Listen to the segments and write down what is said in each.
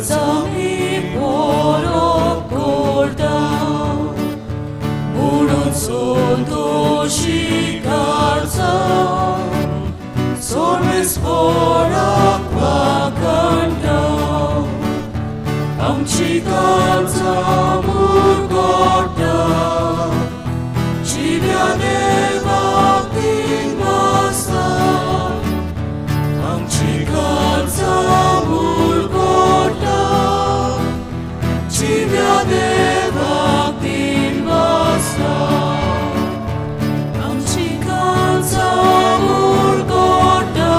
आज आमी पोरोब करता म्हणून संतोशी काळजा सोमेस्पोराक वाखाणटा आमची काळजा मुरगोटा जिव्या देवाक दिनवासा आमची काळजा मुरगोटा जिव्या देवाक दिनवासा आमची काळजा मुरगोटा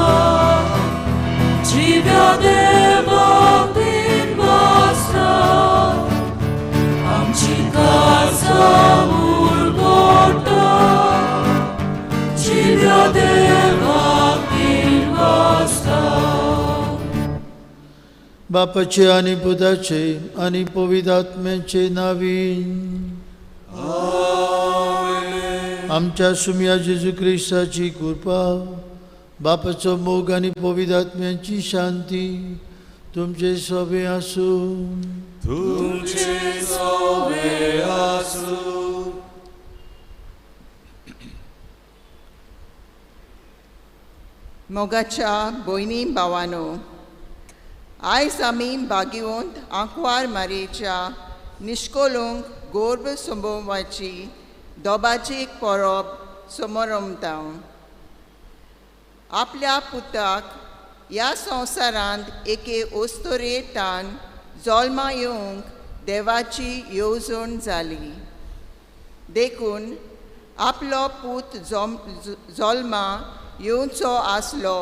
जिव्या देवाक दिनवासा आमची काळजा मुरगोटा जिव्या देवाक दिनवासा. बापाचे आनी पुताचे आनी पवित्र आत्म्याचे नावीन. आमच्या सुमया जेजू क्रिस्ताची कृपा, बापाचो मोग आनी पवित्र आत्म्याची शांती तुमचे सोबे आसूं. तुमचे सोबे आसूं. मोगाच्या भयणी भावानो, आयज आमी बागिवंत आंकवार मारयेच्या निश्कोलूंक गोर्भ संभोवाची दोबाची एक परब समरमता. आपल्या पुताक ह्या संवसारांत एके ओस्तोरेतान जल्मा येवंक देवाची येवजण जाली. देखून आपलो पूत जल्मा येवचो आसलो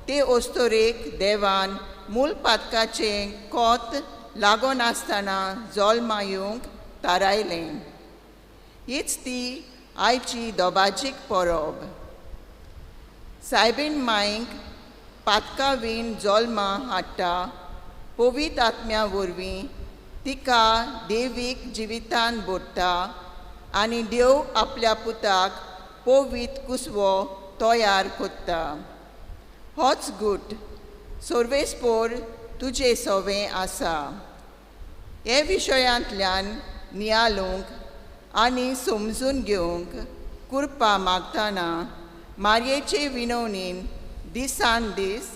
ते ओस्तोरेक देवान मूल पातकाचें कोत लागनासतना जल्मा येवंक थारायलें. हीच ती आयची दोबाजीक परब. सायबीण मांयक पातका वीण जल्मा हाडटा पवित्र आत्म्या वरवीं तिका देवीक जिवितान भरता आनी देव आपल्या पुताक पवित्र कुसवो तयार करता. होच गूट सर्वेस्पोर तुजे सवें आसा. हे विशयांतल्यान नियालूंक आनी समजून घेवंक कृपा मागतना मारयेचे विनवणीन दिसान दीस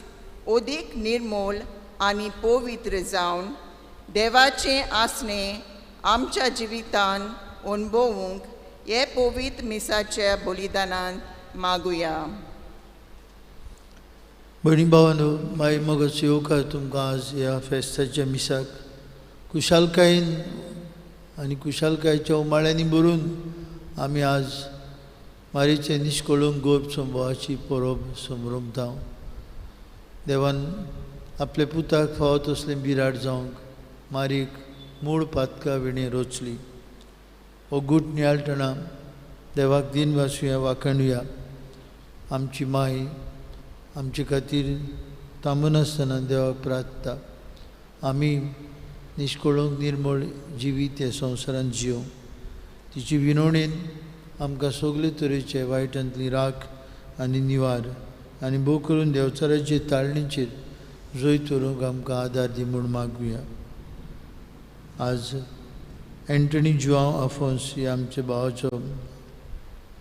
अदीक निर्मूल आनी पवित्र जावन देवाचें आसणें आमच्या जिवितान अणभवूंक हे पवित्र मिसाच्या बलिदानान मागुया. भयणी भावानो, माई मोगाचो येवकार तुमकां आज ह्या फेस्ताच्या मिसाक खुशालकायेन आनी खुशालकायेच्या उमाळ्यांनी भरून आमी आज मारीचे निश्कोळूंक गोप संभवाची परब समरमता. देवान आपल्या पुताक फावो तसलें बिराड जावंक मारीक मूळ पातका विणें रोचली. हो गूट नियाळटना देवाक दिन वासुया, वाखणुया. आमची माई आमचे खातीर थांबनासतना देवाक प्रार्थता. आमी निश्कोळूंक निर्मळ जिवीत ह्या संवसारांत जियोवंक तिची विनवणेन आमकां सगळे तरेचे वायटांतली राख आनी निवार आनी भोव करून देंवचाराचे ताळणीचेर जैत व्हरूंक आमकां आदार दी म्हूण मागुया. आज एंटनी जुआंव आफोन्स ह्या आमच्या भावाचो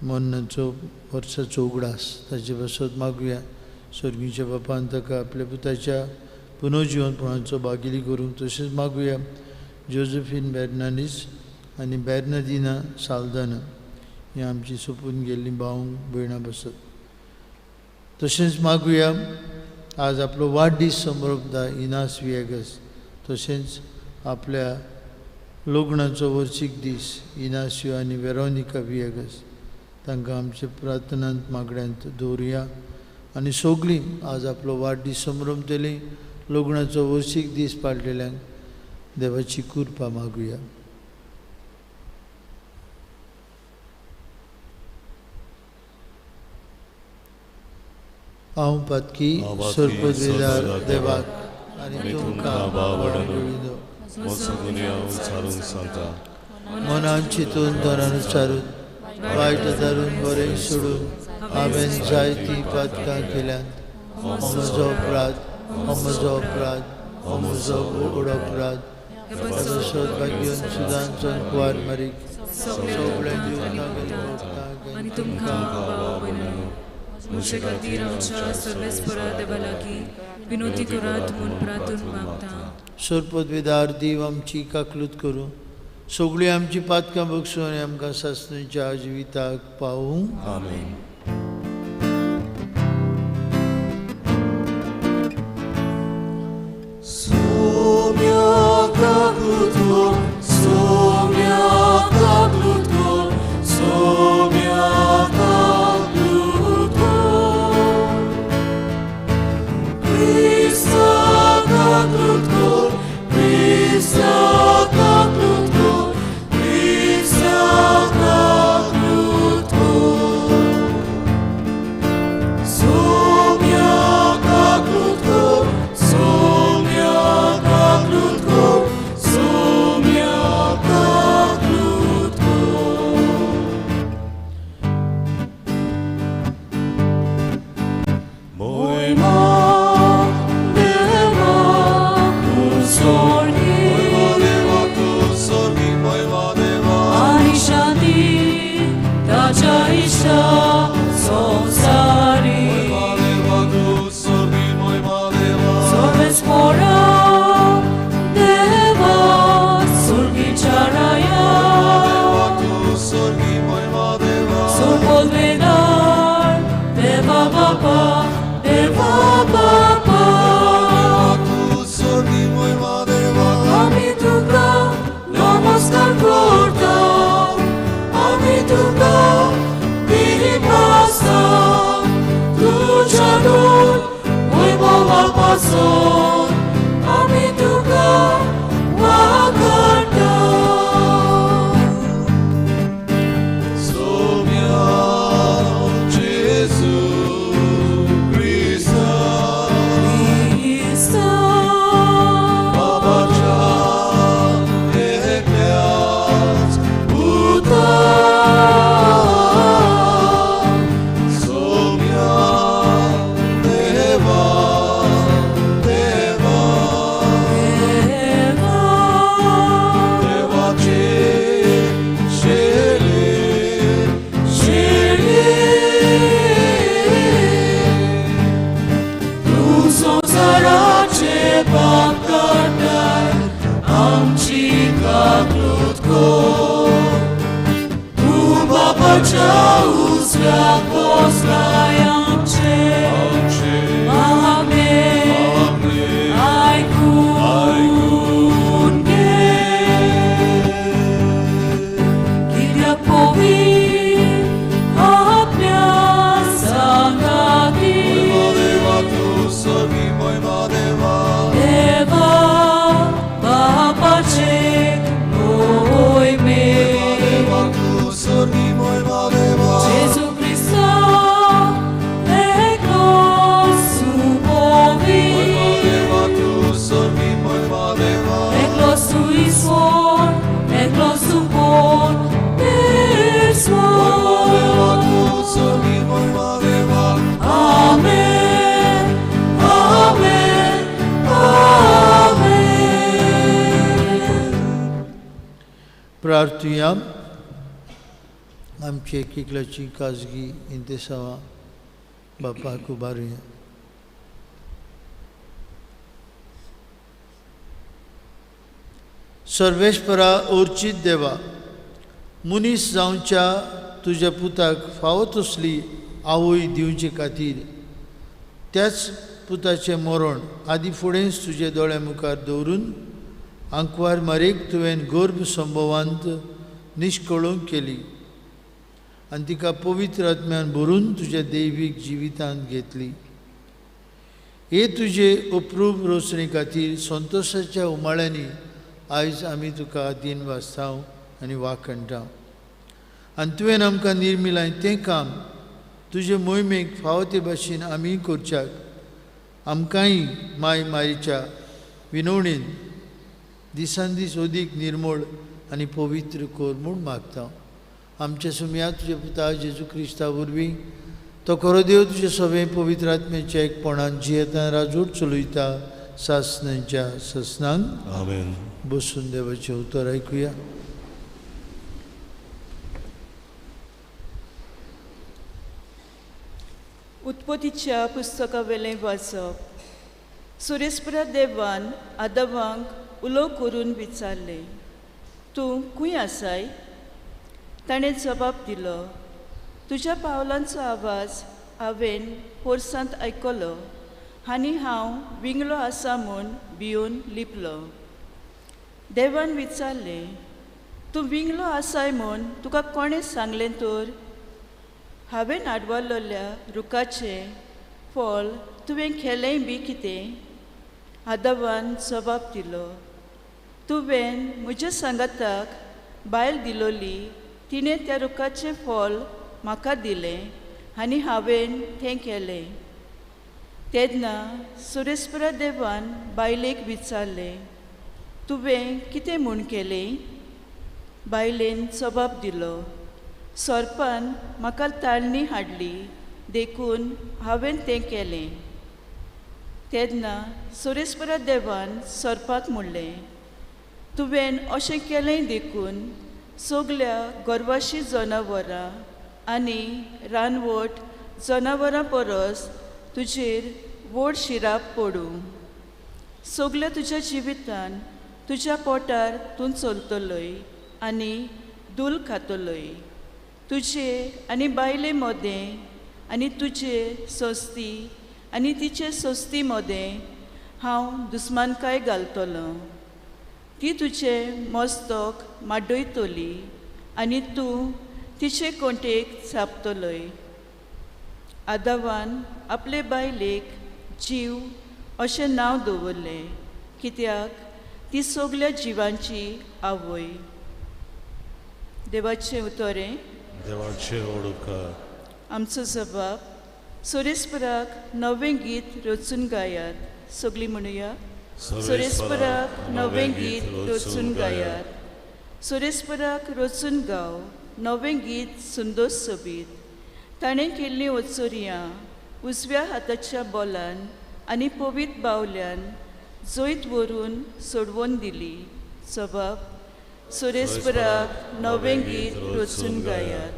मरणाचो वर्साचो उगडास, ताचे पासत मागुया. सर्गीच्या बापान ताका आपल्या पुताच्या पुनर्जिवनपणाचो भागिली करूंक. तशेंच मागुया जोजफीन बेर्नानीस आनी बेर्नादिना साल्दाना ही आमची सोंपून गेल्ली भाव भयणां बसत. तशेंच मागुया आज आपलो वाडदीस समरपता इनास विएगस, तशेंच आपल्या लग्नाचो वर्सीक दीस इनासियो आनी वेरोनिका विएगस, तांकां आमच्या प्रार्थनांत मागण्यांत दवरुया. आनी सगळीं आज आपलो वाडदीस समरमतलीं, लग्नाचो वर्सीक दीस पाळटल्यांक देवाची कृपा मागुया. हांव पातकी सर्पद्वेदार देवाक आनी तुमकां भावडलो मनान चिंतून तनान उच्चारून वायट धरून बरें सोडून हांवें जायतीं पातकां केल्यांत. हो म्हजो अपराध, हो म्हजो अपराध, हो म्हजो व्हड अपराध. सदांचो मारीक सगळ्या आनी तुमकां म्हजे खातीर आमच्या सर्वेस्परा देवा लागीं विनोती करात म्हूण प्रार्थून मागता. सरपदवेदार देव आमची काकलूत करूं, सगळीं आमची पातकां बगसून आनी आमकां सासणाच्या जिविताक पावूं. आमेन. प्रार्थुया. आमची एक एकल्याची खाजगी इंतेसांवां बापाक उबारुया. सर्वेस्परा अर्चीत देवा, मनीस जावच्या तुज्या पुताक फावो तसली आवय दिवचे खातीर त्याच पुताचें मरण आदी फुडेंच तुजे दोळ्या मुखार दवरून आंकवार मारेक तुवें गर्भ संभवांत निश्कळूंक केली आनी तिका पवित्र आत्म्यान भरून तुज्या दैवीक जिवितांत घेतली. हे तुजे अप्रूप रोसणे खातीर संतोशाच्या उमाळ्यांनी आयज आमी तुका दीन वाचताव आनी वाखणटाव आनी तुवें आमकां निर्मिलाय तें काम तुजे मोहिमेक फावो ते भाशेन आमी करच्याक आमकांय माय मारीच्या विनवणेन दिसान दीस अदीक निर्मळ आनी पवित्र कर म्हूण मागता. आमच्या सुमया तुज्या पुता जेजू क्रिस्ता वरवीं तो खरो देव तुजे सगळें पवित्र आत्म्याच्या एकपणान जियेता राजूट चलयता सासनांच्या ससनांक आमेन. बसून देवाचें उतर आयकुया. उत्पत्तीच्या पुस्तकावेलें वाचप. सुरेस्परा देवान आदवांक उलो करून विचारलें, तूं खंय आसाय? ताणें जबाब दिलो, तुज्या पावलांचो आवाज हांवें पोरसांत आयकलो आनी हांव विंगलो आसा म्हूण भिवन लिपलो. देवान विचारलें, तूं विंगलो आसाय म्हूण तुका कोणें सांगलें तर? हांवें आडवारलेल्या रुखाचें फळ तुवें खेलेंय बी कितें? आदावान जबाब दिलो, तुवें म्हज्या सांगाताक बायल दिलोली, तिणें त्या रुखाचें फळ म्हाका दिलें आनी हांवें तें केलें. तेन्ना सुरेस्परा देवान बायलेक विचारलें, तुवें कितें म्हूण केलें? बायलेन जबाब दिलो, सोरपान म्हाका ताळणी हाडली देखून हांवें तें केलें. तेन्ना सुरेस्परा देवान सोरपाक म्हणलें, तुवें अशें केलें देखून सगल्या गोरवाशी जनावरां आनी रानवट जनावरां परस तुजेर व्हड शिराप पडूं. सगल्या तुज्या जिवितान तुज्या पोटार तूं चलतलोय आनी धूल खातलोय. तुजे आनी बायले मदें आनी तुजे सोस्ती आनी तिचे सोस्ती मदें हांव दुस्मानकाय घालतलो. ती तुजें मस्तक माड्डयतली आनी तूं तिचे कोंटेक छापतलोय. आदावान आपले बायलेक जीव अशें नांव दवरलें, कित्याक ती सगल्या जिवांची आवय. देवाचें उतरें. देवाचे उपकार. आमचो जबाब सोरेस्पराक नवें गीत रचून गायात. सगळीं म्हणुया, सोरेस्पराक नवें गीत रचून गायात. सोरेस्पराक रचून गाव नवें गीत सुंदर सोबीत. ताणें केल्लीं ओचोरयां उजव्या हाताच्या बोलान आनी पवीत बावल्यान जैत व्हरून सोडवून दिली. जबाब सोरेस्पराक नवें गीत रचून गायात.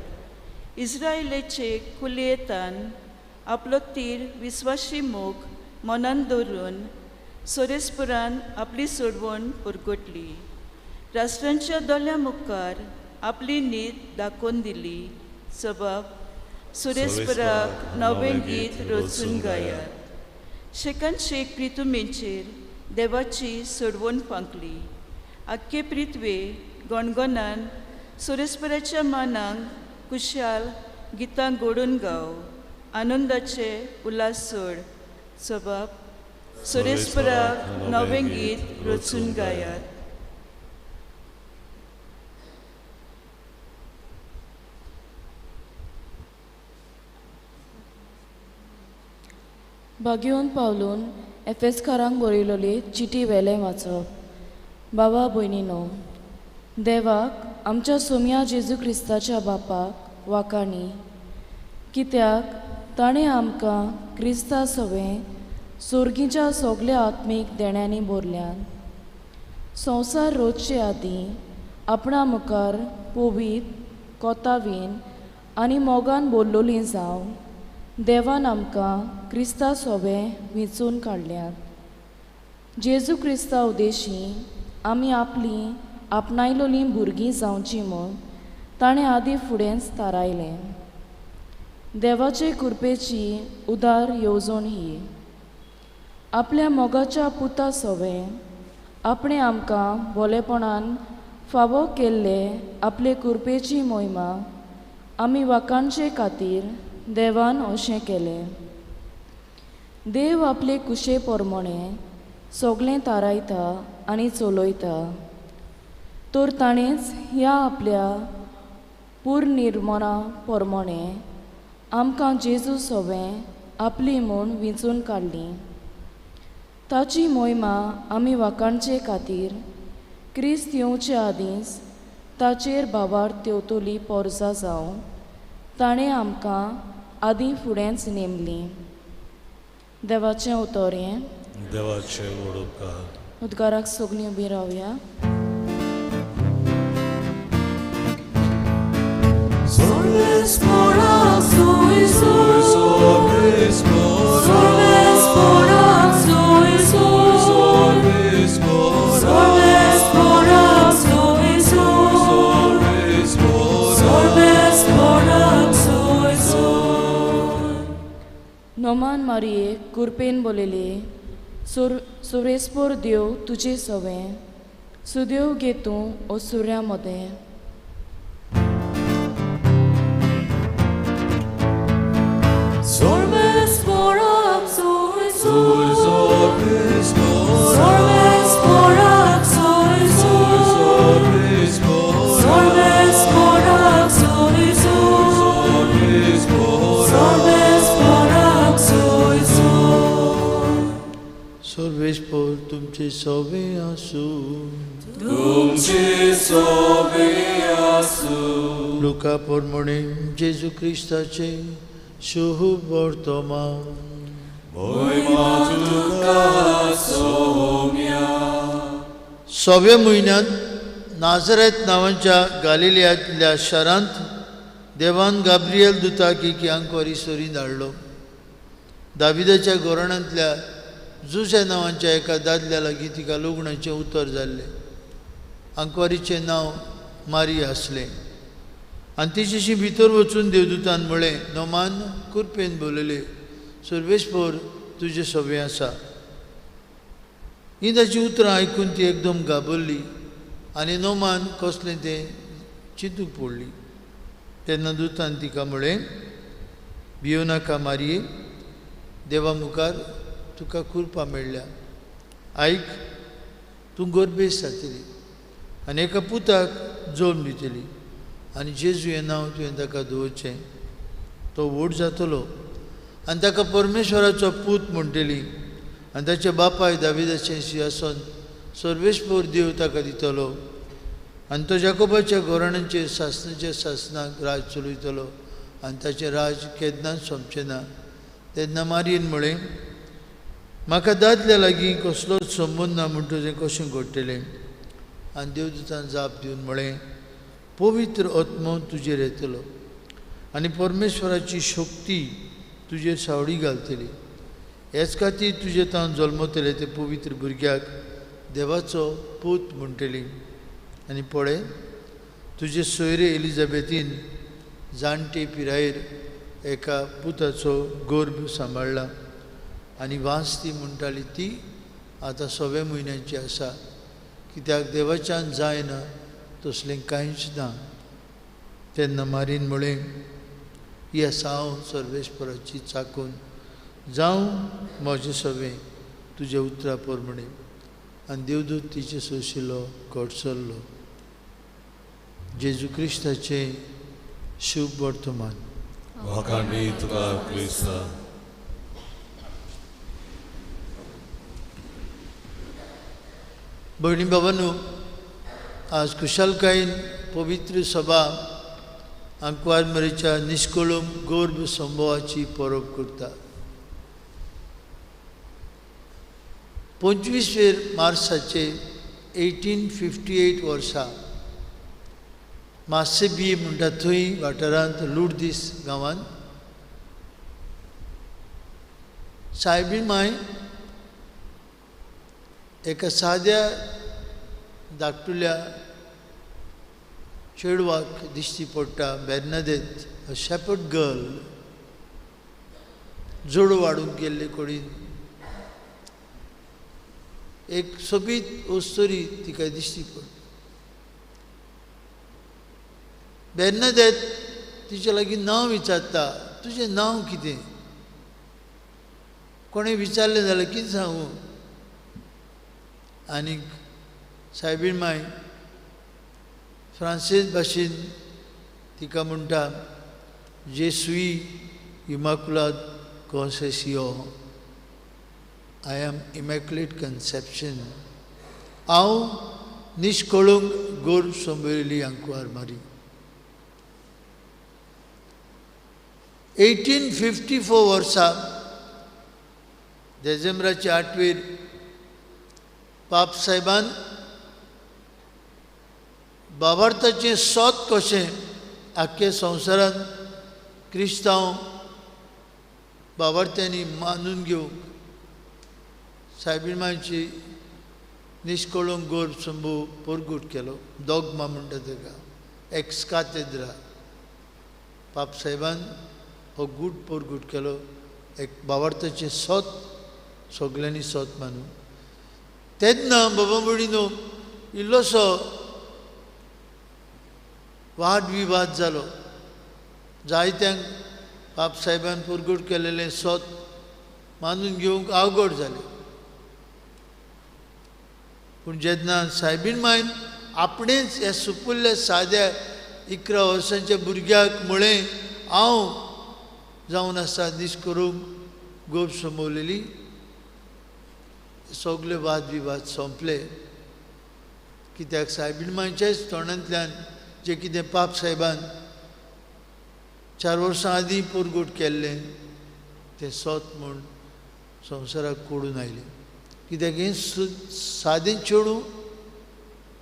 इस्रायलाचे कुलयेतान आपलो तीर विस्वाशी मोग मनान दवरून सोरेस्परान आपली सोडवण परगटली. राष्ट्रांच्या दोळ्यां मुखार आपली नीत दाखोवन दिली. जबाब सुरेस्पराक नवें गीत रचून गायात. शेकान शेक प्रितुमेचेर देवाची सोडवण फांकली. आख्खे प्रिथवे गणगणान सुरेस्पराच्या मानांक कुशाल गितां गोडून गाव. आनंदाचे उल्हास सोड. जबाब सुरेस्पराक नवें गीत रचून गायात. भाग्योवन पावलून एफेस्कारांक बरयलोली चिटी वेलें वाचप. बाबा भयणीनो, देवाक आमच्या सोम्या जेजू क्रिस्ताच्या बापाक वाकाणी, कित्याक ताणें आमकां क्रिस्ता सवें सोर्गीच्या सगल्या आत्मीक देण्यांनी भरल्यान. संवसार रोजचे आदीं आपणा मुखार पवीत कोतावीन आनी मोगान बोल्लोलीं जावन देवान आमकां क्रिस्ता सोबें विंचून काडल्यात. जेजू क्रिस्ता उदेशी आमी आपलीं आपणायलोलीं भुरगीं जावचीं म्हूण ताणें आदीं फुडेंच थारायलें. देवाचे कृपेची उदार येवजण ही. आपल्या मोगाच्या पुता सोवें आपणें आमकां बोलेपणान फावो केल्ले आपले कृपेची मोहिमा आमी वाकांचे खातीर देवान अशें केलें. देव आपले कुशे प्रमाणे सगळें थारायता आनी चलयता, तर ताणेंच ह्या आपल्या पुर्निर्मणा प्रमाणे आमकां जेजू सोवें आपली म्हूण विंचून काडली. ताची मोहिमा आमी वाकाणचे खातीर क्रिस्त येवचे आदींच ताचेर भावार तेवतली पोरजा जावन ताणें आमकां आदीं फुडेंच नेमली. देवाचें उतर हें. देवाचे व्हड उपकार. उद्गाराक सगळीं उबी रावया. नोमान मारिये कुरपेन बोलेले सुरेस्पोर देव तुजे सवें सुदेव गे तूं ओ सुर्या मदें. सर्वेस्पोर तुमचे सोबे आसूं. तुमचे सोबे आसूं. लुका प्रमाणे जेजू क्रिस्ताचे शुभ वर्तमान. मोहिमा तुका सोम्या. सव्या म्हयन्यांत नाझरेत नांवाच्या गालिलियांतल्या शारांत देवान गाब्रिएल दुताक एक आंकवारी सरी धाडलो. दाविदाच्या घराण्यांतल्या जुझे नांवाच्या एका दादल्या लागीं तिका लग्नाचें उतर जाल्लें. आंकवारीचें नांव मारी आसलें आनी तिचेशी भितर वचून देवदूतान म्हळें, नोमान कुरपेन बोलयले, सर्वेस्पोर तुजें सवें आसा. ही ताची उतरां आयकून ती एकदम घाबरली आनी नोमान कसलें तें चिंतूंक पडली. तेन्ना दुतान तिका म्हळें, भियो नाका मारये, देवा मुखार तुका कृपा मेळ्ळ्या. आयक, तूं गर्भेस्त जातली आनी एका पुताक जल्म दितली आनी जेजू हें नांव तुवें ताका दवरचें. तो व्हड जातलो आनी ताका परमेश्वराचो पूत म्हणटली आनी ताच्या बापाय दाविदाचें सिंहासन सर्वेस्पोर देव ताका दितलो आनी तो जाकोबाच्या घराण्यांचेर सासणाच्या सासणाक राज चलयतलो आनी ताचें राज केन्नाच सोंपचें ना. तेन्ना मारयेन म्हळें, म्हाका दादल्या लागीं कसलोच संबंद ना म्हूण तुजें कशें घडटलें? आनी देवदूतान जाप दिवन म्हळें, पवित्र आत्मो तुजेर येतलो आनी परमेश्वराची शक्ती तुजेर सावळी घालतली. हेच खातीर तुजे तावन जल्मतले ते पवित्र भुरग्याक देवाचो पूत म्हणटली. आनी पळय, तुजे सोयरे एलिझाबेथीन जाणटे पिरायेर एका पुताचो गर्भ सांबाळ्ळा आनी वास ती म्हणटाली ती आतां 6व्या म्हयन्याची आसा, कित्याक देवाच्यान जायना तसलें कांयच ना. तेन्ना मारीन म्हळें, ही आसा हांव सर्वेस्पराची चाकून, जावं म्हजें सवें तुज्या उतरा प्रमाणे. आनी देवदूत तिचे सोशिल्लो कडसरलो. जेजू क्रिस्ताचें शुभ वर्तमान. वाखाणी तुका क्रिस्ता. भयणी बाबांनो, आज खुशालकायेन पवित्र सभा आंकवार मरेच्या निष्कळम गर्भ संभवाची परब करता. 25 मार्साचे 1858 वर्सा मासेबी म्हणटा थंय वाठारांत लुर्दीस गांवांत सायबीण माय एका साद्या धाकटुल्या चेडवाक दिश्टी पडटा, बेर्नादेत, अ शेपर्ड गर्ल, जोड वाडूंक गेल्ले कडेन एक सोबीत अस्तुरी तिका दिश्टी पडटा. बेर्नादेत तिच्या लागीं नांव विचारता, तुजें नांव कितें? कोणें विचारलें जाल्यार कितें सांगू? आनीक सायबीण माय फ्रांसीस भाशेन तिका म्हणटा, जेसुई इमाकुलाद कॉन्सेसियो, I am immaculate conception, हांव निष्कळूंक गोर संबयली आंकवार मारी. 1854 वर्सा देजेंब्राचे 8वेर पाप साहेबान बाबार्थाचें सोत कशें आख्खे संवसारांत क्रिस्तांव बाबार्थ्यांनी मानून घेवंक सायबीण मांयची निश्कळूंक गोर संभू परगूट केलो. दोगमा म्हणटा ताका, एक्स कातेद्रा. पाप साहेबान हो गूट परगूट केलो, एक बाबार्थाचें सोत सगल्यांनी सोत मानून. तेन्ना बाबा भयणीनो इल्लोसो वाद विवाद जालो. जायत्यांक पाप साहेबान परगूट केलेलें सोत मानून घेवंक अवघड जालें. पूण जेन्ना सायबीण मायन आपणेच ह्या सुपुल्ल्या साद्या 11 वर्सांच्या भुरग्याक म्हळें, हांव जावन आसा दीस करूंक गोप समवलेली, सगळे वाद विवाद सोंपले. कित्याक सायबीण मांयच्याच तोंडांतल्यान जें कितें पाप साहेबान 4 वर्सां आदीं परगूट केल्लें तें सोत म्हूण संवसाराक कोडून आयलें. कित्याक हें सादें चेडूं,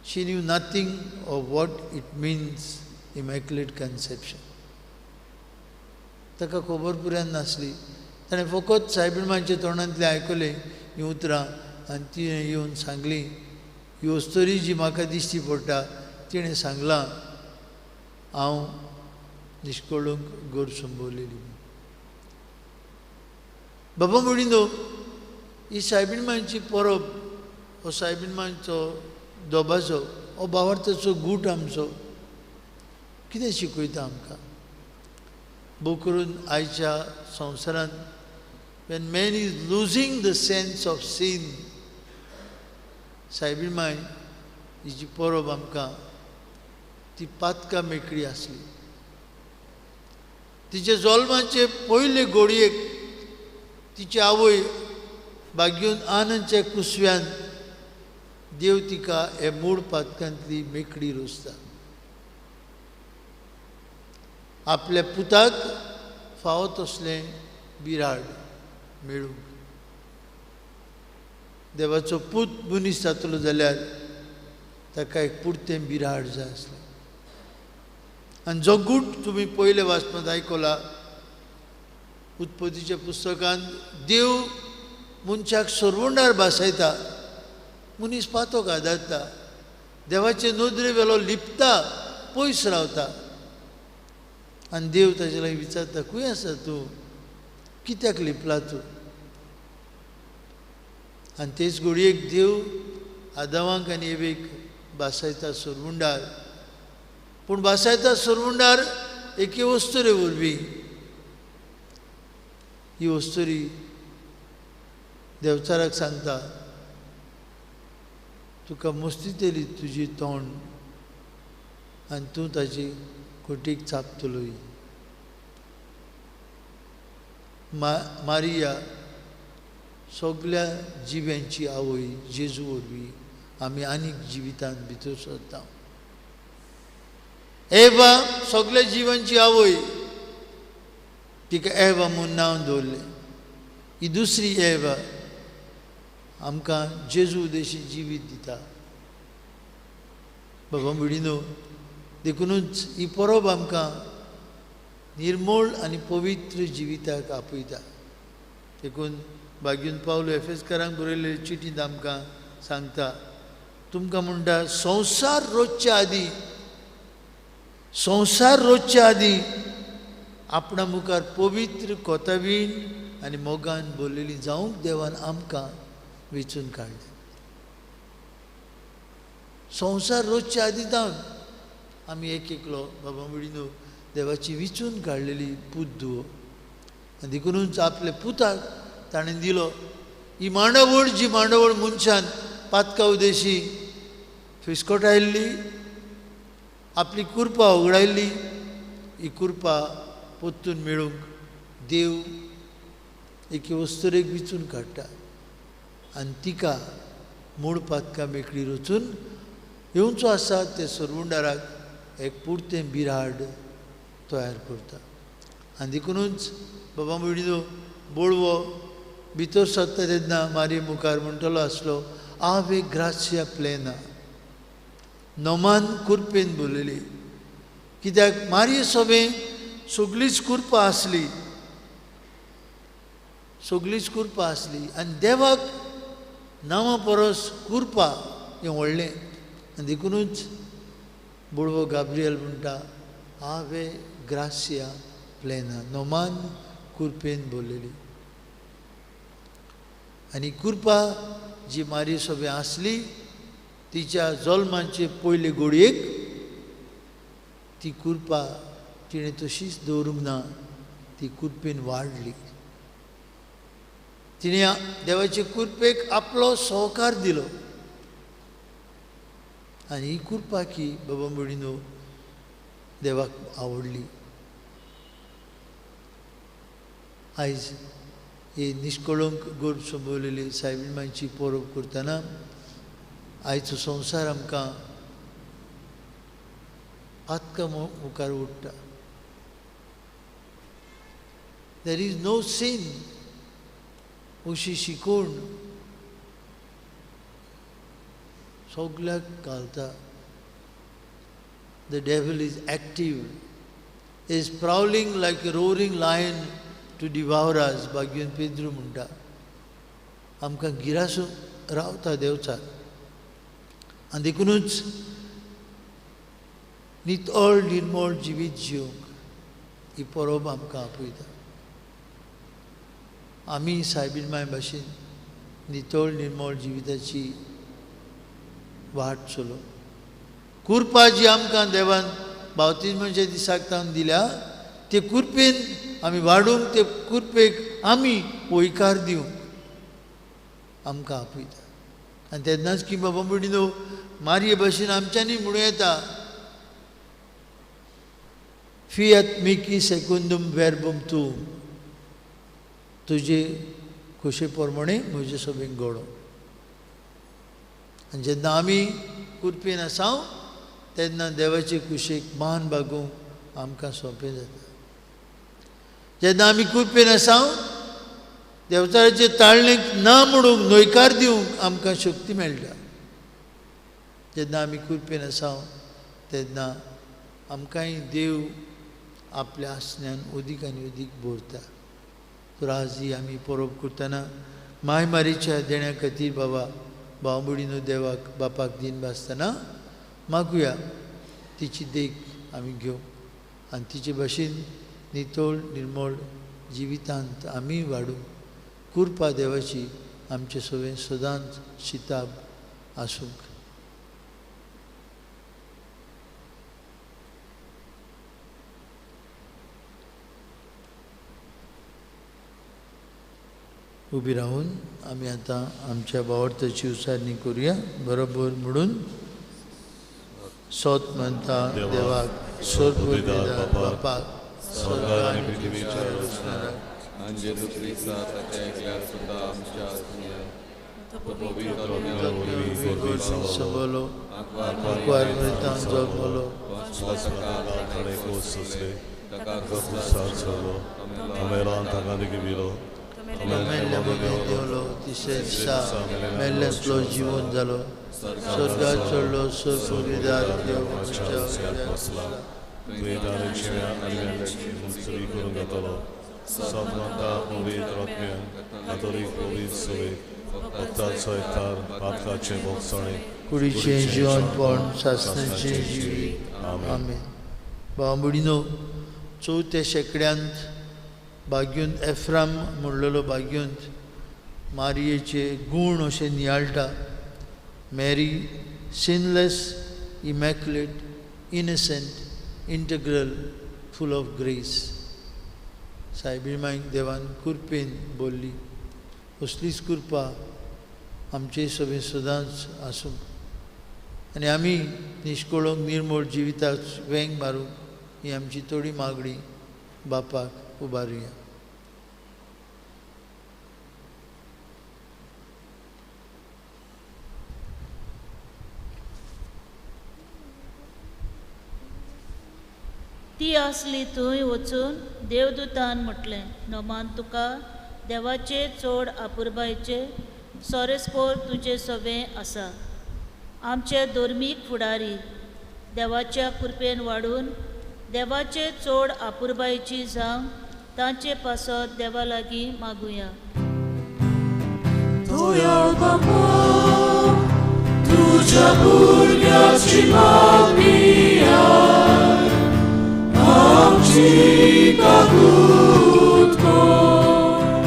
she knew nothing of what it means immaculate conception. ताका खबर पुऱ्यान नासली. ताणें फकत सायबीण मांयच्या तोंडांतलें आयकलें हीं उतरां आनी तिणें येवन सांगली, ही अस्तोरी जी म्हाका दिश्टी पडटा तिणें सांगलां हांव निश्कळूंक गोर संबोवलेली. बाबा भयणीनो, ही सायबीण मांयची परब, हो सायबीण मांयचो दोबाचो, हो बावार्थाचो गूट आमचो कितें शिकयता आमकां? भोव करून आयच्या संवसारांत when man is losing the sense of sin, सायबीण my हिची परब आमकां ती पातकां मेकळी आसली. तिचे जल्माचे पयले घोडयेक तिची आवय बागेवन आनंदच्या कुसव्यान देव तिका हे मूळ पातकांतली मेकळी रोसता. आपल्या पुताक फावो तसलें बिराड मेळूंक देवाचो पूत मनीस जातलो जाल्यार ताका एक पुरतें बिराड जाय आसलें. आनी जो गूट तुमी पयले वाचपांत आयकला, उत्पत्तीच्या पुस्तकांत देव मनशाक सरवंडार भासयता, मनीस पातोक आदारता, देवाचे नदरे वेलो लिपता, पयस रावता. आनी देव ताजे लागीं विचारता, खंय आसा तूं, कित्याक लिपला तूं? आनी तेच घडयेक देव आदावांक आनी एवेक भासायता सरवंडार. पूण भासायता सरवंडार एके वस्तुरे वरवीं. ही वस्तुरी देवचाराक सांगता, तुका मस्तितली तुजी तोंड आनी तूं ताजी कोटीक चापतलोय. मारिया सगल्या जिव्यांची आवय जेजू वरवीं आमी आनीक जिवितांत भितर सरता. एवा सगल्या जिवांची आवय, तिका एवा म्हूण नांव दवरलें. ही दुसरी एवा आमकां जेजू उदेशी जिवीत दिता. बाबा भयणीनो, देखुनूच ही परब आमकां निर्मळ आनी पवित्र जिविताक आपयता. देखून बागीन पावलो एफेसकारांक बरयल्ले चिटींत आमकां सांगता, तुमकां म्हणटा संवसार रोजच्या आदीं, संवसार रोजच्या आदीं आपणा मुखार पवित्र कोतावीन आनी मोगान भरलेली जावंक देवान आमकां वेंचून काडलें. संवसार रोजच्या आदीं जावन आमी एक एकलो बाबा भयणीनो देवाची विचून काडलेली पूत धुवो. आनी देखुनूच आपल्या पुताक ताणें दिलो. ही मांडावळ जी मांडावळ मनशान पातका उदेशी फिस्कोटायल्ली, आपली कुरपा उगडायल्ली, ही कुरपा परतून मेळूंक देव एके वस्तुरेक विचून काडटा आनी तिका मूळ पातकां मेकळी रचून येवचो आसा ते सरवंडाराक एक पुरतें बिराड तयार करता. आनी देखुनूच बाबा भयणीनो, बळवो भितर सरता तेन्ना मारी मुखार म्हणटलो आसलो आवे ग्रासिया प्लेना, नोमान कुरपेन बोलयली. कित्याक मारये सोबें सगळीच कुरपा आसली, सगळीच कुरपा आसली आनी देवाक नांवा परस कुरपा हें व्हडलें. आनी देखुनूच बुडवो गाब्रियल म्हणटा आवे ग्रासिया प्लेना, नोमान कुरपेन बोलयली. आनी कुरपा जी मारी सोबें आसली तिच्या जल्माचे पयले घडयेक ती कुरपा तिणें तशीच दवरूंक ना, ती कुरपेन वाडली. तिणें देवाचे कुरपेक आपलो सहकार दिलो आनी ही कुरपा की बाबा भयणीनो देवाक आवडली. आयज ही निश्कळंक गर्भ संभवलेली सायबीण मांयची परब करतना आयचो संवसार आमकां पातकां मुखार उडटा. There is no scene अशी शिकोवण सगल्याक घालता. The devil is active, is prowling like a roaring lion to devour us. बागीन Pedro म्हणटा आमकां गिरासून रावता देवचार. आनी देखुनूच नितळ निर्मळ जिवीत जिवंक ही परब आमकां आपयता. आमी सायबीण माय भाशेन नितळ निर्मळ जिविताची वाट चलोवंक कुरपा जी आमकां देवान बावतिज्माच्या दिसाक तावन दिल्या ते कुरपेन आमी वाडूंक, ते कुरपेक आमी वयकार दिवंक आमकां आपयता. आनी तेन्नाच की बाबा भयणीनो मारये भाशेन आमच्यांनी म्हणूं येता फियात मिकी सेकुंदुम वेर्बम तूं, तुजे खोशे प्रमाणे म्हजे सभेक घडो. आनी जेन्ना आमी कुरपेन आसाव तेन्ना देवाचे कुशेक मान बागोवंक आमकां सोंपें जाता. जेन्ना आमी कुरपेन आसाव देवचाराचे ताळणेक ना म्हणूंक न्हयकार दिवंक आमकां शक्ती मेळटा. जेन्ना आमी कुरपेन आसाव तेन्ना आमकांय देव आपल्या आसण्यान अदीक आनी अदीक भरता. तर आज ही आमी परब करतना माय मारीच्या देण्या खातीर बाबा भाव भयणीनो देवाक बापाक दीन भासतना मागुया तिची देख आमी घेवंक आनी तिचे भाशेन नितळ निर्मळ जिवितांत आमी वाडूंक कुरपा देवाची आमचे सगळें सदांच शिताब आसूंक. उबी रावून आमी आतां आमच्या भावार्थाची उचारणी करुया. बरोबर म्हणून सोत म्हणटा देवाक सोत बापाक स्वर्ग आनी पृथ्वीच्या रचणाराक आनी जेजू क्रिस्ता ताच्या एकल्या सुद्दां आमच्या आत्म्याक तो पवित्र आत्म्या वरवीं गर्भी संवलो, आंकवार मृतान जल्मलो, ताणें खोस सोंसले, ताका क्रुसार चडलो, मेलान ताका विलो, मेल्ल्या मदीं देंवलो, तिसऱ्या दिसा मेल्ल्यांतलो जिवन जालो, स्वर्गार चडलो, स्वर्गपुरीदार देव बसला, तुवें ताणें जिव्या आनी मेल्ल्यांची मुंसरी करूंक घेतलो. सत पवित्र आत्म्यान कातोलीक पवित्र सभेक भक्ताचो एकठार पातकाचें भोगसणें कुडीचें जिवनपण सासणाचें जिवीत. आमेन. भाव भयणीनो, चवथ्या शेंकड्यांत बाग्यून एफ्राम म्हणलेलो बाग्यूंत मारयेचे गूण अशें नियाळटा. Mary sinless, immaculate, innocent, integral, full of grace. सायबीण मायक देवान कुरपेन बोल्ली. असलीच कृपा आमचे सगळें सदांच आसूं आनी आमी निश्कळूंक निर्मळ जिविताक वेंग मारूंक ही आमची थोडी मागणी बापाक उबारुया. ती आसली थंय वचून देवदूतान म्हटलें, नमान तुका, देवाचे चड आपुरबायचे सोरेस्पोर तुजे सोबें आसा. आमचे धर्मीक फुडारी देवाच्या कृपेन वाडून देवाचे चड आपुरबायची जावं तांचे पासत देवा लागीं मागुया. दयाळ बाबा तुझ्या भुरग्याची मागणी आयक, आमची काकूत कर.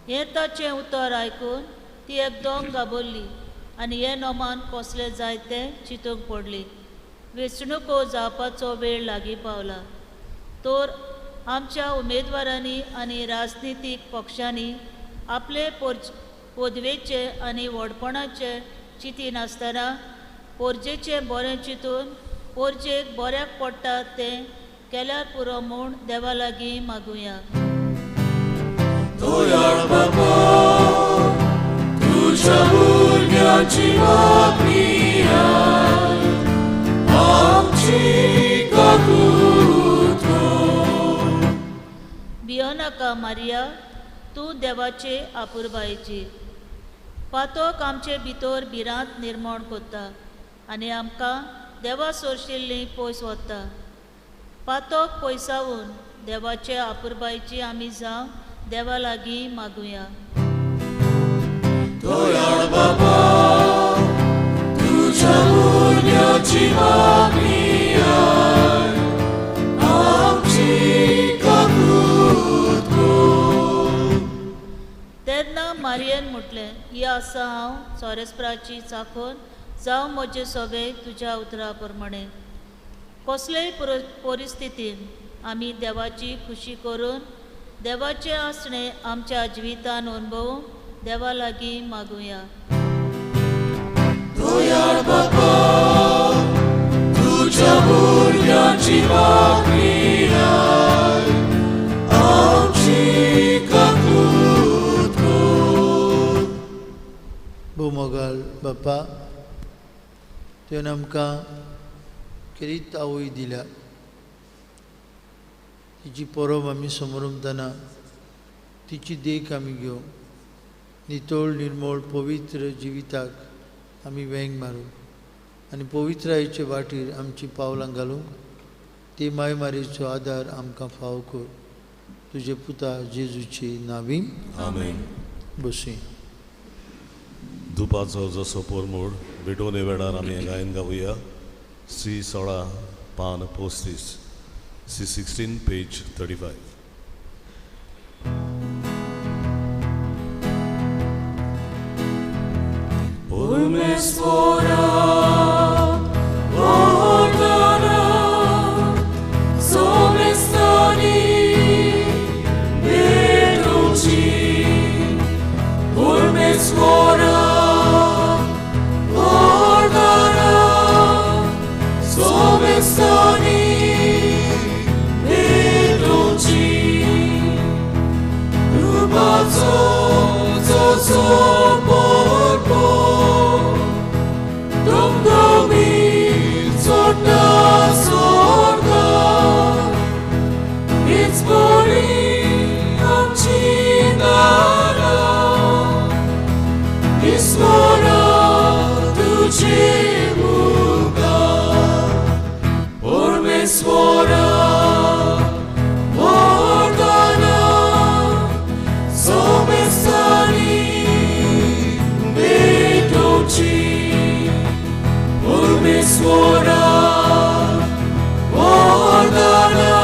हें ताचें उतर आयकून ती एकदम घाबरली आनी हे नोमान कसलें जाय तें चिंतूंक पडली. वेंचणुको जावपाचो वेळ लागीं पावला तर आमच्या उमेदवारांनी आनी राजनितीक पक्षांनी आपले पदवेचे आनी व्हडपणाचे चिंतिनासतना पोरजेचें बरें चिंतून पोरजेक बऱ्याक पडटा तें केल्यार पुरो म्हूण देवा लागीं मागुया. दयाळ बाबा तुझ्या भुरग्याची मागणी आयक, आमची काकूत कर. भियो नाका मारिया, तूं देवाचे आपुरबायेची. पातोक आमचे भितर भिरांत निर्माण करता आनी आमकां देवा सोरशिल्ली पयस वता. पातोक पयसावून देवाचे आपुरबायेची आमी जावं देवा लागीं मागुया. दयाळ बाबा तुझ्या भुरग्याची मागणी आयक, आमची काकूत कर. तेन्ना मारियेन म्हटलें, ही आसा हांव सोरेस्पराची चाखून जावं म्हजे सोबे तुज्या उतरा प्रमाणे. कसलेय परिस्थितीन आमी देवाची खुशी करून देवाचें आसणें आमच्या जिवितान अणभवूंक देवा लागीं मागुया. दयाळ बाबा तुझ्या भुरग्याची मागणी आयक, आमची काकूत कर. भोव बापा, तुवें आमकां खेरीत आवय दिल्या. तिची परब आमी समरमतना तिची देख आमी घेवं, नितळ निर्मळ पवित्र जिविताक आमी वेंग मारूं आनी पवित्रायेचे वाटेर आमची पावलां घालूंक ती माय मारीचो आदार आमकां फावो कर. तुजे पुता जेजूची नावी. आमेन. बसूं. धुपाचो जसो पोरमोड भेटवणे वेळार आमी गायन गावया. सी 16 पान 35, सी 16 पेज 35. परमेश्वरा वरदाना सोमेस्तानी भेटोवची. परमेश्वरा वरदाना सोमेस्तानी भेटोवची. रुपाचो जसो परबो दमदमी चडटा स्वर्गार, हीच बरी आमची दारां. ईश्वरा तुजे मुखार. परमेश्वरा वरदाना सोमेस्तानी भेटोवची. परमेश्वरा वरदाना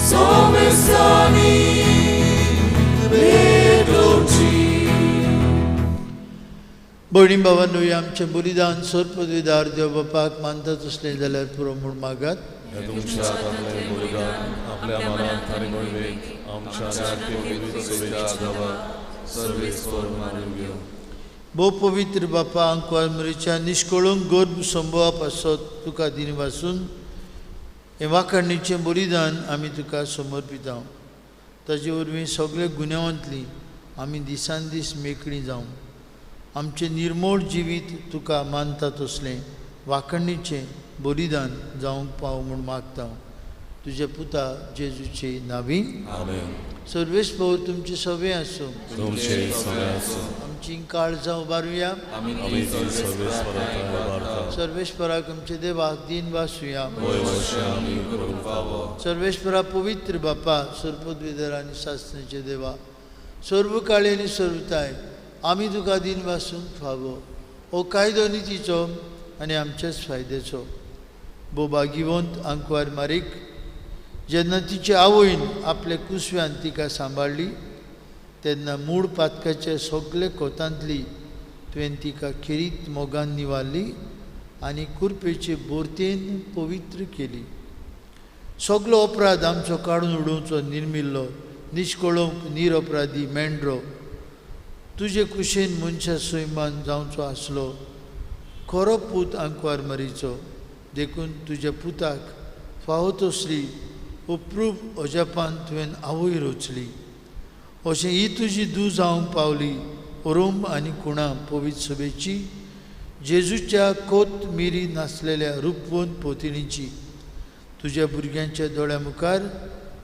सोमेस्तानी भेटोवची. भयणी भावांनो, आमचें बलिदान सर्पदविदार देव बापाक मानता तसलें जाल्यार पुरो म्हूण मागात. हें तुमच्या हातांतलें बलिदान आपल्या मनांत आनी मोहिमेक आमच्या पवित्र सभेच्या आदाराक सर्वेस्पर मानून घेवं. भोव पवित्र बापा, आंकवार मरेच्या निष्कळूंक गर्भ संभवा पासत तुका दिनवासून हें वाखाणीचें बलिदान आमी तुका समर्पिता. ताजे वरवीं सगळे गुन्यांवांतली आमी दिसान दीस मेकळीं जावं. आमचें निर्मोळ जिवीत तुका मानता तसलें वाखाणीचें बलिदान जावंक पाव म्हूण मागता. तुज्या पुता जेजूचे नावीन आमेन। सर्वेस्पर तुमचे सवे आसूं, तुमचे सवे आसूं। आमची काळजां उबारुया, आमी सर्वेस्पराक आमचे देवाक दीन वासुया। सर्वेस्परा पवित्र बापा, सर्वपदवीधर आनी सासणाचे देवा, सर्व काळी आनी सर्वताय आमी तुका दीन वासूंक फावो। हो कायदो नितीचो आनी आमच्याच फायद्याचो। बोबागिवंत आंकवार मारीक जेन्ना तिचे आवयन आपल्या कुसव्यान तिका सांबाळ्ळी तेन्ना मूळ पातकाच्या सगळे कोतांतली तुवें तिका खेरीत मोगान निवारली आनी कुरपेचे बोरतेन पवित्र केली। सगलो अपराध आमचो काडून उडोवचो निर्मिल्लो निश्कळोंक निरअपराधी मेंढरो तुजे कुशेन मनशा सैमान जावचो आसलो खरो पूत आंकवार मरीचो। देखून तुज्या पुताक फावो तसली अप्रूप अजापान तुवें आवय रचली। अशें ही तुजी दू जावंक पावली रोम आनी कुणा पवित्र सभेची जेजूच्या कोत मिरी नासलेल्या रुपवंत पोतिणीची। तुज्या भुरग्यांच्या दोळ्या मुखार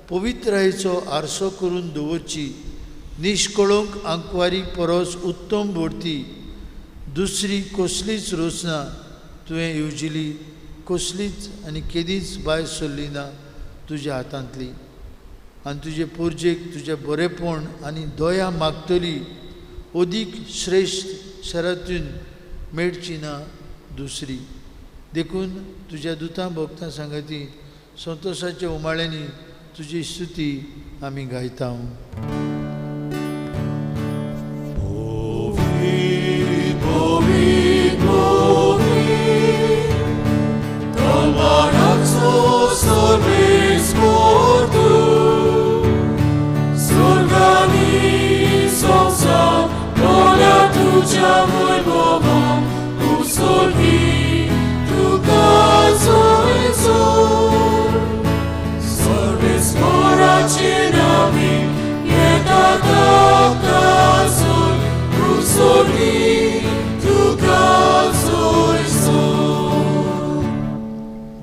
पवित्रायेचो आरसो करून दवरची निश्कळोंक आंकवारी परस उत्तम भरती दुसरी कसलीच रचना तुवें येवजिली कसलीच आनी केदीच भायर सरली ना तुज्या हातांतली। आनी तुजे पोरजेक तुजें बरेपण आनी दया मागतली अदीक श्रेश्ठ शरातून मेळची ना दुसरी। देखून तुज्या दुतां भक्तां सांगाती संतोशाच्या उमाळ्यांनी तुजी स्तुती आमी गायता।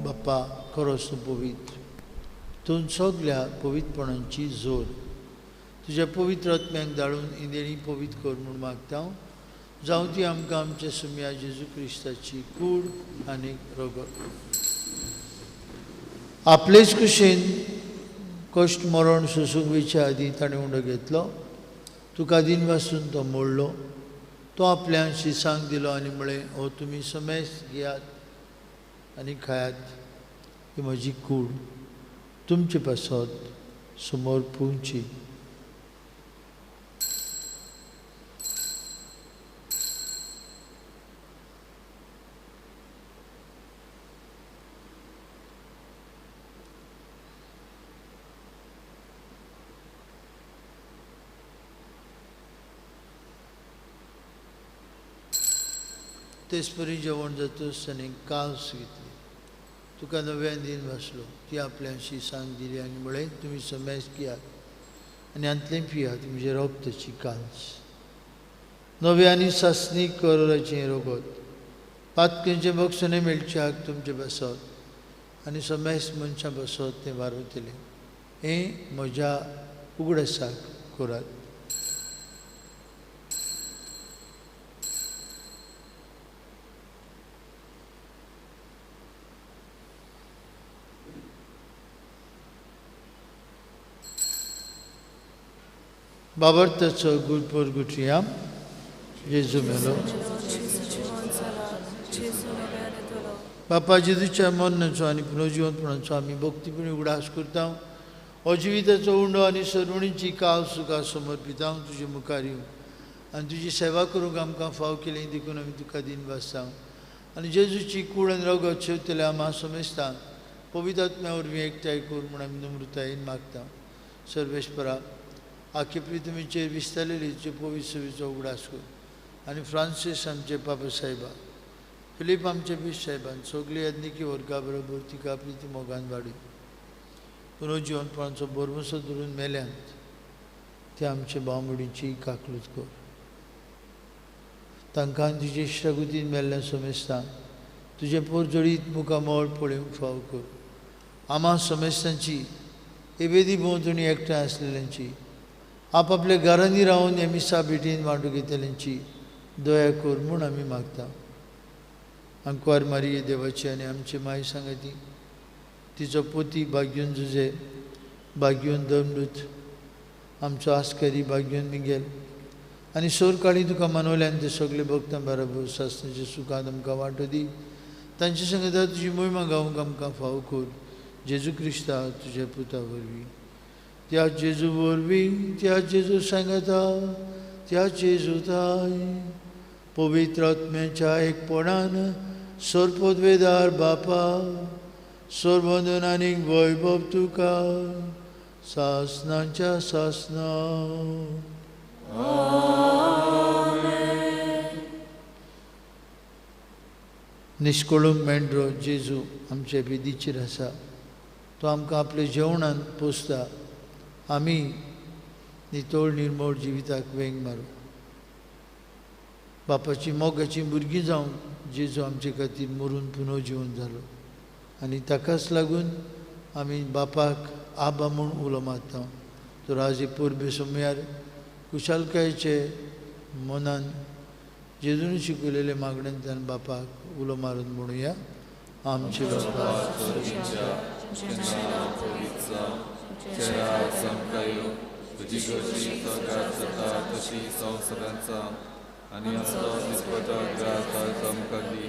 बाप्पा खरोच तूं पवित्र, तूं सगल्या पवित्रपणांची जोर। तुज्या पवित्र आत्म्याक धाडून इंदेणी पवित्र कर म्हूण मागता। जावं ती आमकां आमच्या सुम्या जेजू क्रिस्ताची कूड आनी रगत। आपलेच कुशीन कश्ट मरण सोसूंक वयच्या आदीं ताणें उंडो घेतलो, तुका दीन वासून तो मोडलो, तो आपल्या शिसांक दिलो आनी म्हळें, हो तुमी समेस घेयात आनी खायात, ही म्हजी कूड तुमचे पासत समोर पुवची। तेचपरी जेवण जातच ताणें कास घेतली, तुका नव्यान दीन भासलो, ती आपल्या शिसांक दिली आनी म्हळें, तुमी समेस घेयात आनी हांतलें पियात, म्हजें रगताची कांस, नव्या आनी सासणी करोराचें रगत, पातकेंचें बक्षणें मेळच्याक तुमचें बसत आनी समेस मनशां बसत तें वारवतलें। हें म्हज्या उगडासाक करात। बाबर्ताचो गुरपूर गुठियाम जेजू मेलो। बापा जेजूच्या मरणाचो आनी पुनर्जिवंतपणाचो आमी भक्तीपणी उगडास करता। हो जिविताचो उंडो आनी सर्वणीची काव सुखा समर्पिता तुजे मुखार येवन आनी तुजी सेवा करूंक आमकां फाव केली देखून आमी तुका दीन वासता। आनी जेजूची कूड आनी रगत शेवतल्या आमा समेस्तांक पवित्र आत्म्या वरवीं एकठांय कर म्हूण आमी नम्रतायेन मागता। सर्वेस्परा आखे पृथ्वीचेर विस्तारलेली तुजे पवित्र सभेचो उगडास कर आनी फ्रांसीस आमचे पापा साहेबा, फिलीप आमचे बीस साहेबान सगळी याज्ञिकी वर्गा बरोबर तिका प्रिती मोगान वाडी पुनर्जिवंतपणाचो भरवंसो धरून मेल्यांत ते आमचे भावमडीची काकलूत कर। तांकां तुजे इश्टागुतीन मेल्ल्या समेस्तांक तुजें पोरजोडीत मुखामळ पळोवंक फाव कर। आमा समेस्तांची एबेदी भोंवतणी एकठांय आसलेल्यांची आपापल्या घरांनी रावन हे मिसा भेटीन वांटू घेतल्यांची दया कर म्हूण आमी मागता. आंकवार मारिये देवाची आनी आमची माय सांगाती तिचो पोती भाग्यून जुजे भाग्यून दमदूत आमचो आस्करी भाग्यून मिगेल आनी सोरकाळी तुका मनवल्यान ते सगळे भक्तां बराबर सासणाच्या सुखांत आमकां वांटो दी. तांचे संगता तुजी मोहिमा गावंक आमकां फावो कर जेजू क्रिस्ता तुज्या पुता वरवीं. त्या जेजू वरवीं त्या जेजू सांगता त्या जेजूताय पवित्र आत्म्याच्या एकपणान सोरपोदवेदार बापा सोरबंधन आनी वैभव तुका सासनाच्या सासना. निष्कळूंक मेंढरो जेजू आमच्या बेदीचेर आसा. तो आमकां आपल्या जेवणान पोसता. आमी नितळ निर्मळ जिविताक वेंग मारू. बापाची मोगाची भुरगीं जावन जेजू आमचे खातीर मरून पुनः जिवन जालो आनी ताकाच लागून आमी बापाक आबा म्हूण उलो मारता. तर आज हे परबे समयार कुशालकायेचे मनान जेजून शिकयलेले मागण्यांतल्यान बापाक उलो मारून म्हणुया. आमचे बापा आनी आमचो दिसपटो ग्रास आमकां दी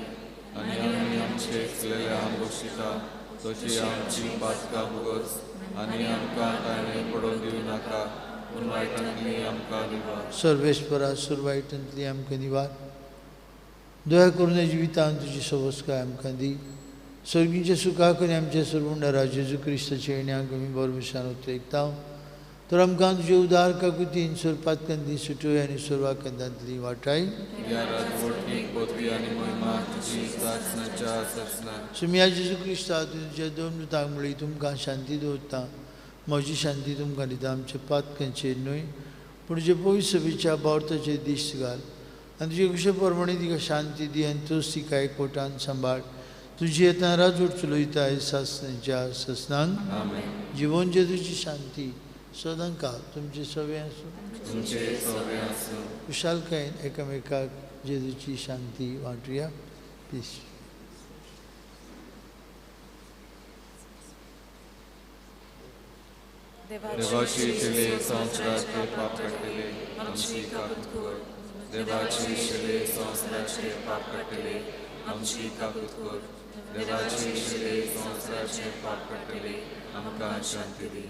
आनी आमी आमचे केलेल्या बक्षिता तशी आमची पातकां भोगस आनी आमकां ताणें पडोवन दिवं नाका पूण वायटांतली आमकां निवार. सर्वेस्परा सुरवायटांतली आमकां निवार. दया करून जिवितान तुजी सवस्काय आमकां दी. सर्गीच्या सुखाक आनी आमच्या सर्वुंडारा जेजू क्रिस्ताच्या येण्याक आमी बरमेशान उतरयता. तर आमकां तुजे उदार काकुतीन सोरपातकांतली सुटोय आनी सोरवाकंदांतली वाटाय. सुमिया जेजू क्रिस्ता तुज्या दोन दुतांक म्हणली तुमकां शांती दवरता म्हजी शांती तुमकां दिता. आमच्या पातकांचेर न्हय पूण तुजे पवित्र सभेच्या बावताचेर दिश्ट घाल आनी तुजे कुशे प्रमाणे तिका शांती दी आनी तूंच तिका एकवटान सांबाळ. तुजी येतना राजवट चलयताय सासनाच्या ससनांक. जिवन जेजूची शांती सदांकाळ तुमचे सवे आसूं. कुशालकायेन एकामेकाक जेजूची शांती वांटुया. पीस. देवाची शिले संवसाराचे पाप काडटले आमची काकूत कर. देवाची शिले संवसाराचे पाप काडटले आमची काकूत कर. देवाची शिले संवसाराचे पाप काडटले आमकां शांती दी.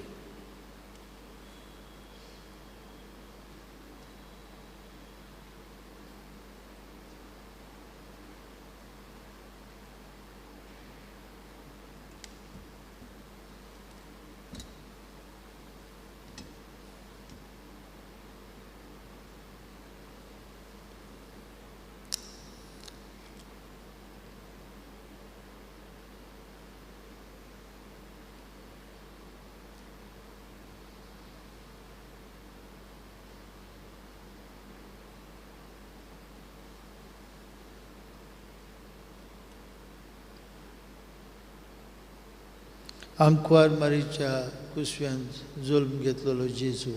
आंकवार मारीच्या कुसव्यान जल्म घेतलेलो जेजू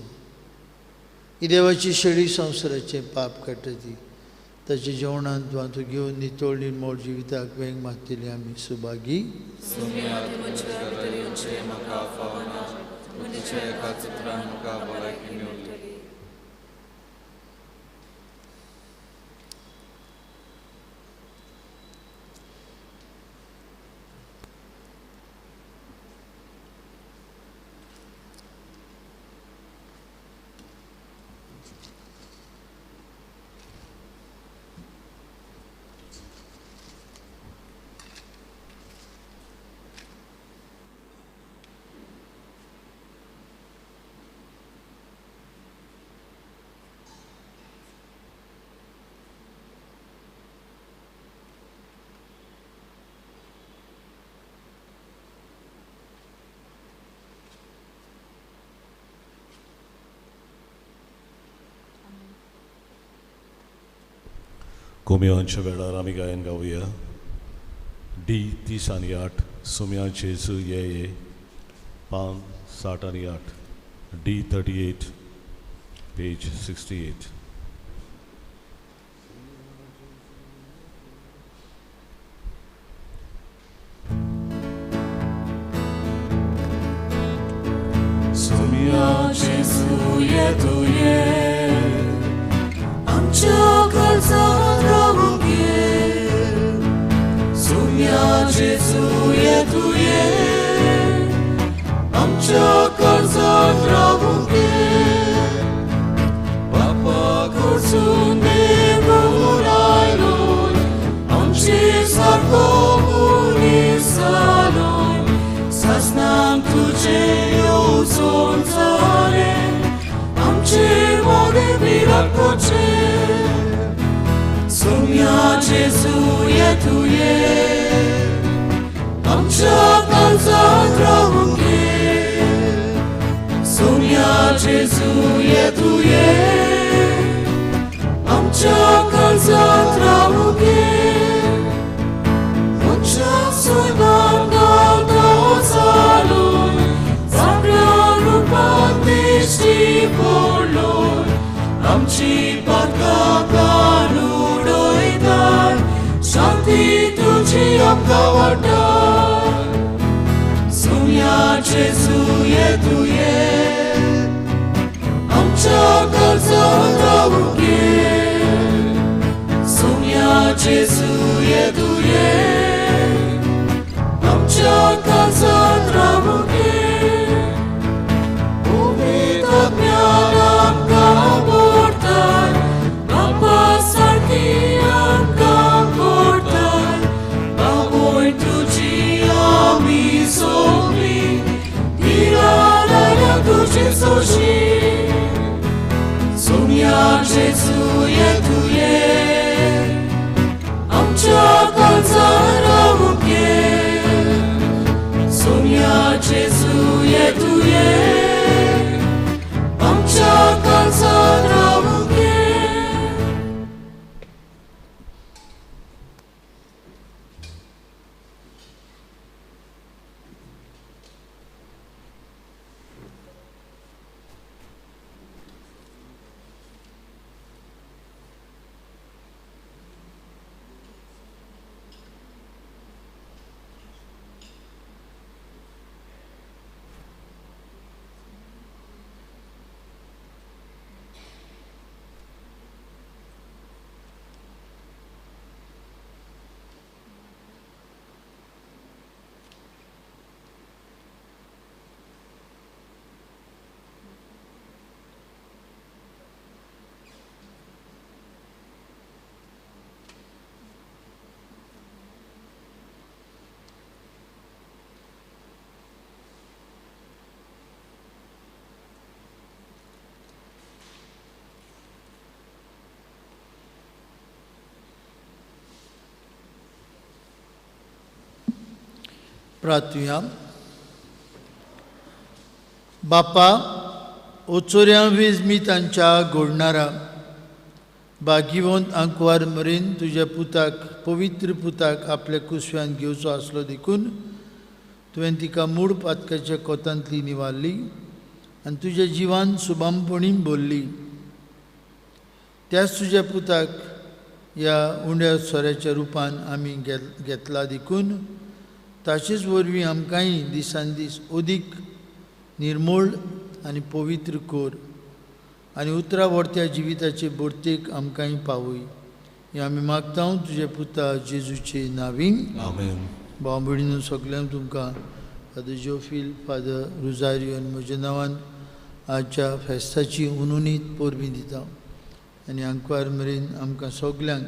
ही देवाची शेळी संवसाराचें पाप काडटा ती ताच्या जेवणांत वांटो घेवन नितळ निर्मळ जिविताक वेंग मारतली आमी सुभागी. कोमियांच्या वेळार आमी गायन गावया डी 30 आनी 8. सोम्या जेजू ये ये, पान 60 आनी 8, D38, page 68. सोम्या जेजू ये तुये, आमच्या काळजांत रावूंक ये. सोम्या जेजू ये तुये, आमच्या काळजांत रावूंक ये. बापा कडसून देवून आयलो, आमचे सारको मनीस जालो. सासणाक तुजें येवजण जालें, आमचे मोगे विराट करचें. सोम्या जेजू ये तुये, आमच्या काळजांत रावूंक ये. सोम्या जेजू ये तुये, आमच्या काळजांत रावूंक ये. मनशा सैमान घालता जालो, जागृ रुपांत दिश्टी पडलो. आमची पातकां काडून उडयतात, शांती तुजी आमकां वाडटा. सोम्या जेजू ये तुये, आमच्या काळजांत रावूंक ये. सोम्या जेजू ये तुये, आमच्या काळजांत रावूंक ये. पवित्र आत्म्यान आमकां भरतात, बापा सारकी आमकां करतात. बापूय तुजी आमी सगळीं, धिरान आयल्या तुजी सोशी. सोम्या जेजू ये तुये, आमच्या काळजांत रावूंक ये. सोम्या जेजू ये तुये, आमच्या काळजांत रावूंक ये. प्रार्थुया. बापा, ओचोऱ्यां वेजमी तांच्या घोडणारा बागिवंत आंकवार मरेन तुज्या पुताक, पवित्र पुताक आपल्या कुसव्यान घेवचो आसलो देखून तुवें तिका मूळ पातकाच्या कोतांतली निवारली आनी तुज्या जिवान सुबामपणी भरली. त्याच तुज्या पुताक ह्या उंड्या सोऱ्याच्या रुपान आमी घेतला देखून ताचेच वरवीं आमकांय दिसान दीस अदीक निर्मूळ आनी पवित्र कर आनी उतरा वर्त्या जिविताचे भरतेक आमकांय पावय. हें आमी मागता तुज्या पुता जेजूचे नावीन. आमेन. भाव भयणीनो, सगल्यांक तुमकां फादर जोफील, फादर रुजारियो आनी म्हज्या नांवान आजच्या फेस्ताची उनुनीत परबीं दिता आनी आंकवार मेरेन आमकां सगल्यांक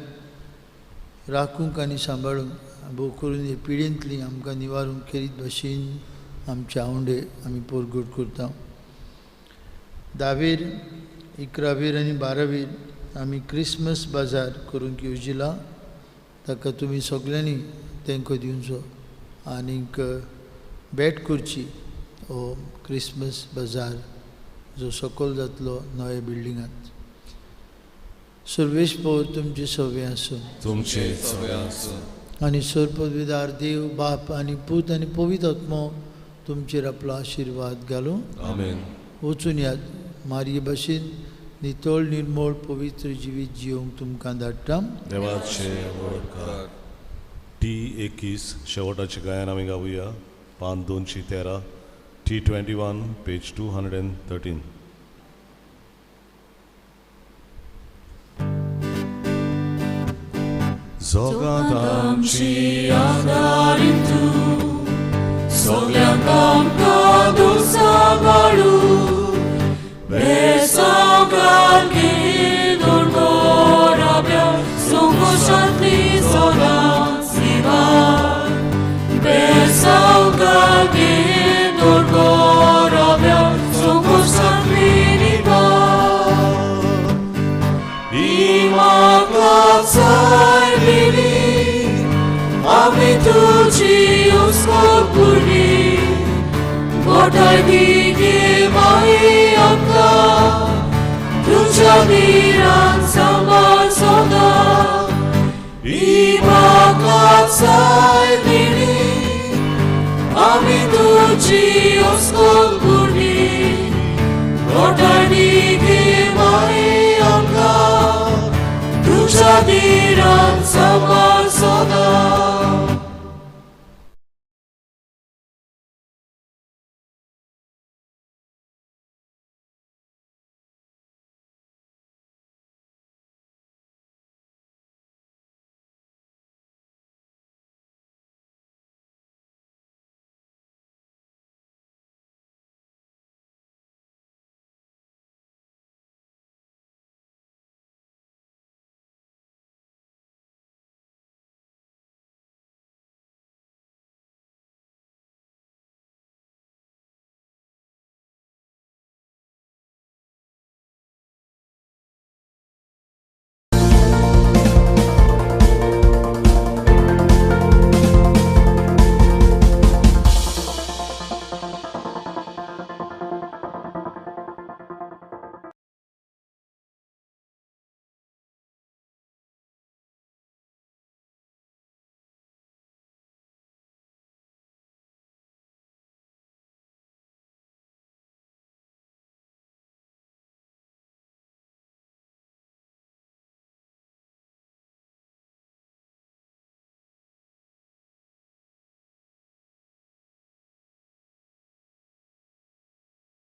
राखूंक आनी सांबाळूंक, भोव करून हे पिडेंतली आमकां निवारूंक खेरीत भाशेन आमचे आवंडे आमी परगट करता. 10वेर, 11वेर आनी 12वेर आमी क्रिसमस बाजार करूंक येवजिला. ताका तुमी सगल्यांनी तेंको दिवचो आनीक भेट करची. हो क्रिसमस बाजार जो सकयल जातलो नव्या बिल्डिंगांत. सर्वेश पवर तुमचे सवे आसूं. तुमचे सवे आसूं. आनी सर्पविदार देव बाप आनी पूत आनी पवित्र आत्मो तुमचेर आपलो आशिर्वाद घालूं. आमेन. वचून यात मारये भशेन नितळ निर्मळ पवित्र जिवीत जिवंक तुमकां धाडटा. देवाचे व्हड. टी 21 शेवटाचे गायन आमी गावया. पान 213, T 21, page 213. जगांत आमची आदारीन तूं सगल्यांक आमकां दुसाबाळू बेसांव घालगी दोडगोराब्या संकोशांतली सदांच निवार बेसांव घालगी दोडगोराब्या संकोशांतली निवार इमाकलात सारविली आमी तुजी उस्कोपुरी गोठाय दिगे माई आमकां तुज्या वीरान सांबाळ सदां इमाकलात.